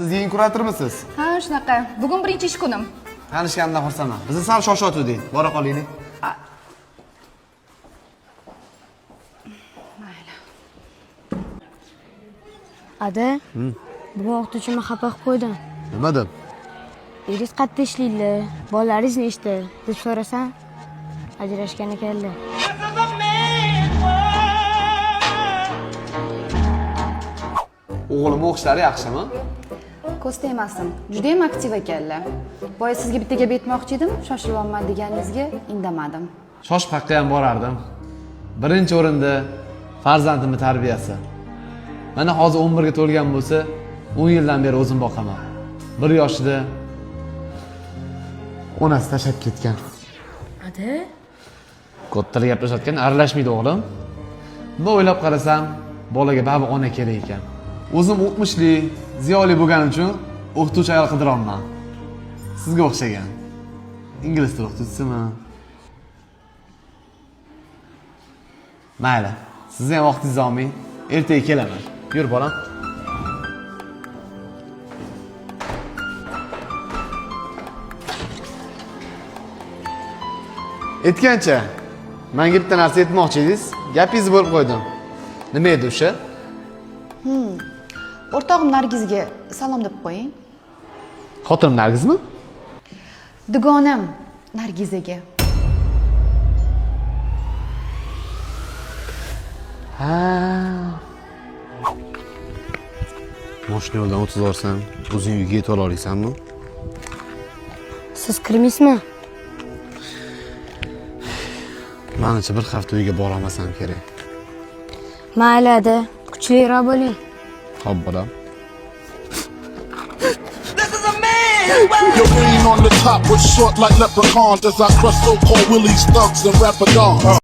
Siz yangi kuratormisiz? Ha, shunaqa. Bugun birinchi ish kunim. Tanishganimdan xursandman. Bizni sal shoshayotgandik. Bora qolaylik. Mayli. Ada, bugun o'qituvchimni xafa qilib qo'ydim. Nima deb? Eringiz qayerda ishlaydilar, bolalaringiz nechta deb so'rasam, ajrashgan ekanlar. O'g'lim o'qishlari yaxshimi? Ko'z tegmasin. Judayam aktiv ekanlar. Boya sizga bitta gap aytmoqchi edim, shoshilyapman deganingizga indamadim. Shoshib haqqa ham borardim. Birinchi o'rinda farzandimni tarbiyasi. Mana hozir 11 ga to'lgan bo'lsa, 10 yildan beri o'zim boqaman. 1 yoshida onasi tashlab ketgan. Ada? Kattalar gaplashayotgan aralashmaydi o'g'lim. Bunday o'ylab qarasam, bolaga baribir ona kerak ekan. O'zim o'qimishli, ziyoli bo'lganim uchun o'qituvchi ayol qidiryapman. Sizga o'xshagan. Ingliz tili o'qituvchisimi? Mayli, sizni ham vaqtingizni olmay, ertaga kelaman. Yur bolam. Aytgancha, menga bitta narsa aytmoqchi edingiz, gapingizni bo'lib qo'ydim. Nima edi o'sha? O'rtog'im Nargizga salom deb qo'ying. Xotinim Nargizmi? Dugonam Nargizaga. Ha. Moshina yo'ldan o'tkazib yuborsam, o'zing uyga yetib ola olasanmi? Siz kirmaysizmi? Manimcha bir hafta uyga bora olmasam kerak. Mayli, ada, kuchliroq bo'ling. Xo'p, bolam. Your reign on the top was short like leprechauns as I crush so-called willies, thugs, and rapper.